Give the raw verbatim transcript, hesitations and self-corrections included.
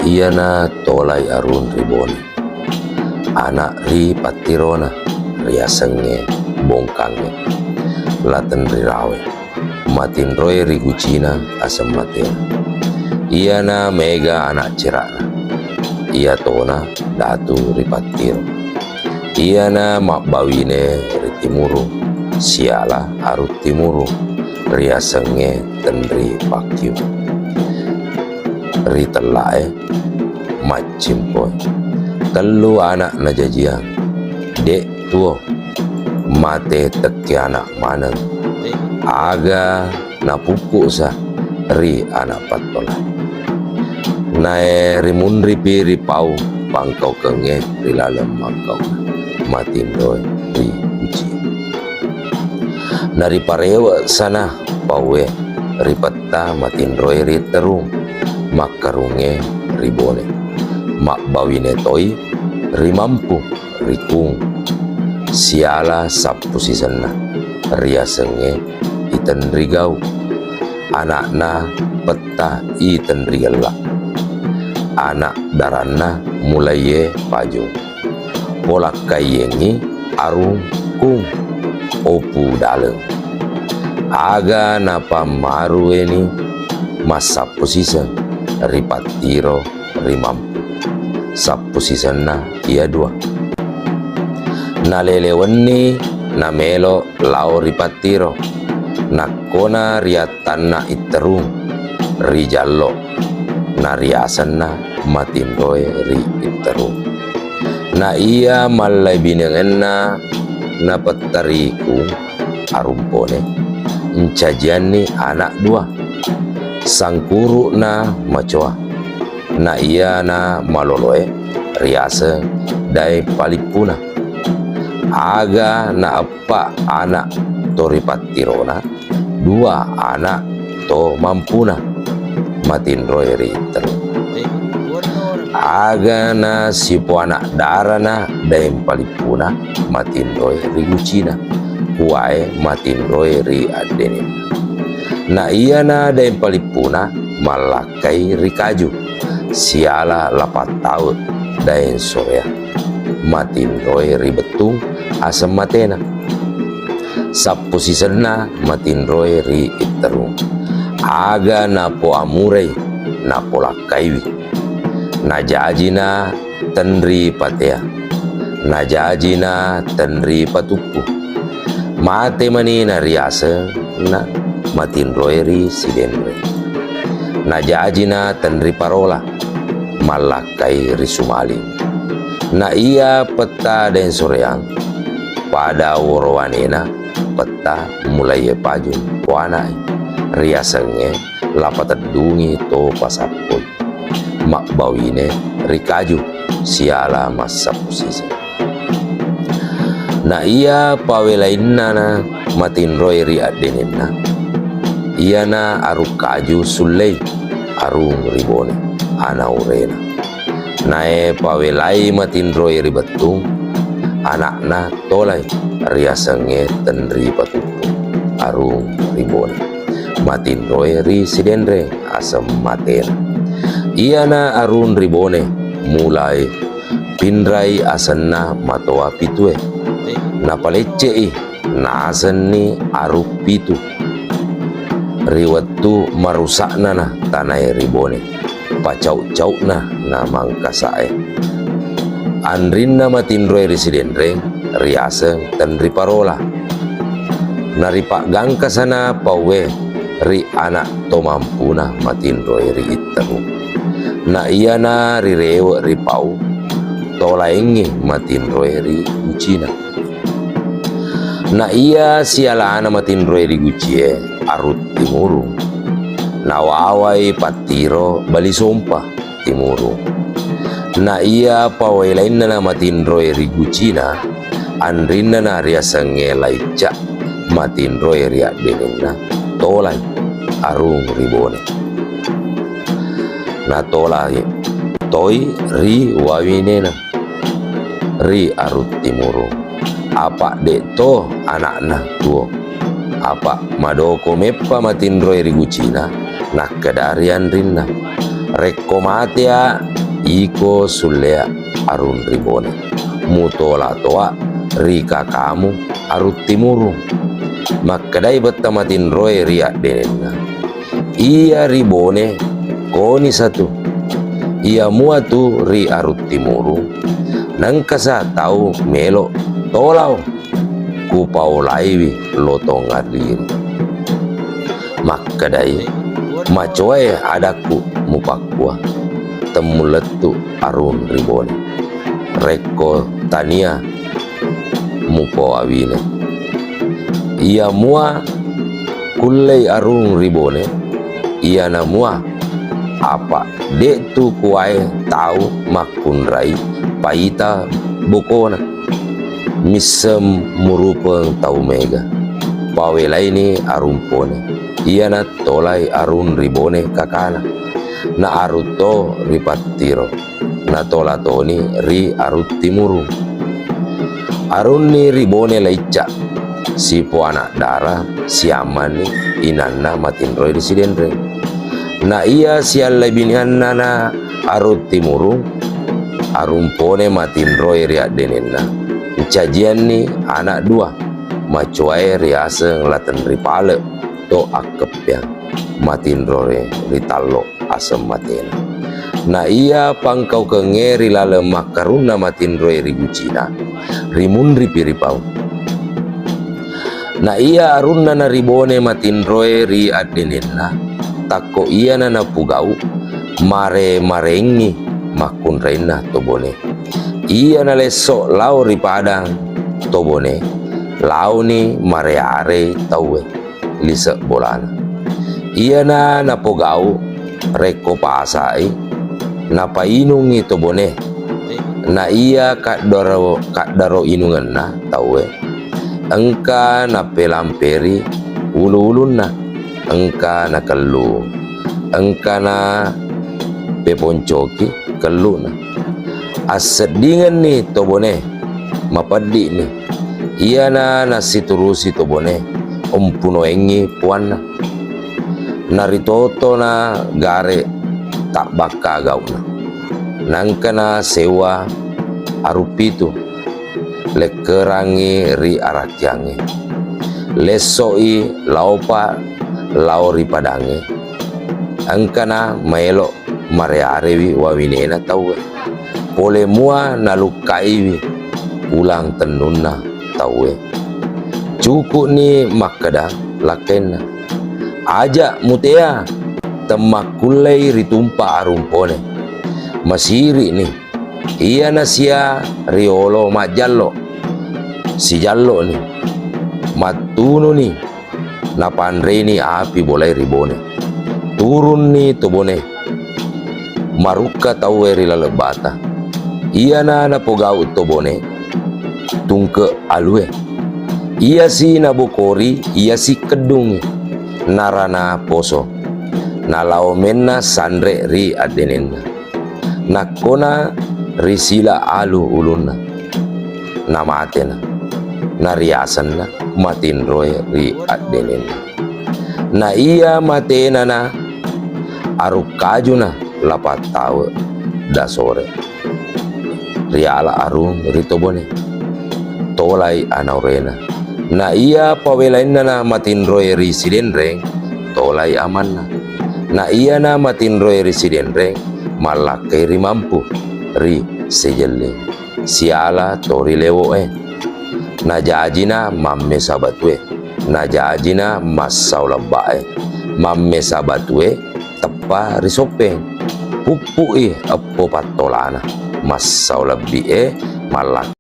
Iyana tolai arung ri Bone. Ana' ri pattirona riasengnge Bongkangnge, La Tenrirawe. Matinroe ri gucina aseng matena. Iyana mega ana' cera'na. Iyatona datu ri pattiro. Iyana mabbawine ri Timurung, siala arung Timurung, riasengnge Tenri Pakkiu. Ri tellae maccimpoe. Tellu ana' najajiang. De' tuo. Mate tekke ana' maneng. Aga napuppu'sa ri ana' pattola. Nae rimunripi ri pau pangkaukengnge ri laleng mangkau matinroe ri guci. Nariparewe'sana paue ri petta matinroe ri terung, makkarungnge ri Bone. Mabbawine toi ri Mampu ri Kung, siala sappu sisenna riasengnge I Tenrigau. Ana'na petta I Tenrigella. Ana' daranna Mulaie Pajung. Polakkaiyengngi arung Kung Opu Daleng. Aga napammaruweni massappu siseng ri pattiro ri Mampu. Sappu sisenna iya dua. Nalele wenni namelo lao ri pattiro. Nakkona riattanna Itterung ri Jallo, nariasenna matinroe ri Itterung. Na iya mallaibinengenna napettariku Arumpone, ncajianni ana' dua, sangkuru'na macoa. Na iyana maloloe riaseng Daeng Palippuna. Aga naeppa ana' to ri pattirona, dua ana' to Mampuna, matinroe ri Itterung. Aga nasipoana' darana Daeng Palippuna, matinroe ri gucina, kuwae matinroe ri addenenna. Na iyana Daeng Palippuna mallakkai ri Kaju, siala La Pattawe Daeng Soreang, matinroe ri Bettung aseng matena. Sappu sisenna matinroe ri Itterung. Aga napoamurai, napolakkaiwi. Najajina Tenri Patea. Najajina Tenri Patuppu. Mate mani nariasenna matinroe ri Sidenreng. Najajina Tenri Parola, mallakkai ri Sumaling. Na iya petta Daeng Soreang, pada worowanena petta Mulaie Pajung poanae, riasengnge La Pateddungi To Pasappoi, mabbawine ri Kaju, siala massappu siseng. Na iya pawe lainnana matinroe ri addenenna, iyana Arung Kaju Sullei, arung ri Bone, ana urena. Nae pawelai matinroe ri Bettung, ana'na tolai riasengnge Tenri Patuppu, arung ri Bone, matinroe ri Sidenreng aseng matena. Iyana arung ri Bone mulai pinrai asenna matoa pitue. Napalecce'i nasenni arung pitu. Ri wettu marusa'nana tanae ri Bone, pacau-cau'na na Mangkasae. Anrinna matinroe ri Sidenreng riaseng Tenri Parola. Naripaggangkasana paue ri ana' to Mampuna matinroe ri Itterung. Na iyana rirewe' ri pau, tolaengngi matinroe ri Gucina. Na iya sialana matinroe ri Gucie, Arung Timurung, nawawai pattiro Bali Sompa Timurung. Na iya pawelainnana matinroe ri Gucina, anrinnana riasengnge Laicca, matinroe ri addenenna Tolai, arung ri Bone. Natolai toi ri wawinena ri Arung Timurung. Apa' de'to ana'na tuo. Apa' madoko meppa matinroe ri Gucina, nakkeda ri anrinna, "Rekko matea', iko sulléa arung ri Bone, mutola toa ri kakamu arung Timurung. Makkedai Betta Matinroé ri addenenna, iya ri Bone koni satu, iya mua tu ri arung Timurung, nengkasa tau mélo tolao. Kupaolaiwi lotong arriri. Makkedai, macoaé adakku mupakkua, temmulettu arung ri Bone. Rékko tania mupoawiné. Iya mua kullei arung ri Bone, iyana mua, apa dé'tu kuwaé tau makkunrai paita bokona. Misseng murupeng tau méga. Pawélaini arung Pone. Iyana tolai arung ri Bone kakana. Na arung to ri Pattiro. Natola toni ri arung Timurung. Arunni ri Bone Laicca, sipoana dara siamanni inanna Matinroé ri Sidenreng. Na iya siallabiniannana arung Timurung, arung Pone Matinroé ri addenenna, ncajianni ana dua, macoaé riaseng La Tenripale to Akkeppeang, Matinroé ri Tallo aseng maténa. Na iya pangkaukengngé ri laleng makkarunna Matinroé ri Gucina, rimunripi ripau. Na iya arunnana ri Bone Matinroé ri addenenna, takko iyana napogau, maré-maréngngi makkunrainna to Bone. Iyana lesso lao ri Padang to Bone, laoni maréaré tauwé lise bolana. Iyana napogau rékko pasa'i, napainungngi to Bone. Na iya kaddaro, kaddaro inungenna tauwé, engka napélampéri ulu-ulunna, engka nakellu, engka napéponcoki kelluna. Asseddingenni to Bone, mapeddi'ni. Iyana nassiturusi to Bone, umpunoéngngi puanna. Naritotona garé tabbakka gau'na. Naengkana séuwa arung pitu, lékkerangngi ri arakkiangngé. Lesso'i laopa lao ri Padangngé. Engkana maélo maréaréwi wawinéna tauwé. Polé mua nalukkaiwi ulang tennunna tauwé. Cuku'ni makkeda lakkainna, "Aja' mutéa, temmakkulléi ritumpa Arung Poné. Masiri'ni, iyana sia riolo majjallo, sijallo'ni, mattununi." Napanréni api bolaé ri Boné. Turunni to Boné. Marukka tauwé ri laleng bata. Iyana napogau to Boné, tungke alué. Iyasi nabokori, iyasi keddungngi, narana poso. Nalao ménna sanré ri addénénna. Nakkona risila alu ulunna, namaténa, nariasenna matinroé ri addénénna. Na iya maténana arukkajuna lapattawe dasoré. Riala arung ri to Boné. Tolai anauréna. Na iya pawélaénnana matinroé ri Sidénréng, tolai amanna. Na iyana matinroé ri Sidénréng, mallakkai ri Mampu, ri Séjelling. Siala to ri Léwo'é. Najajina mammé sabatué. Najajina massau lebba'é. Mammé sabatué teppa ri Soppéng. Puppu'i eppo pattolana. Massau lebbi'é mallakkai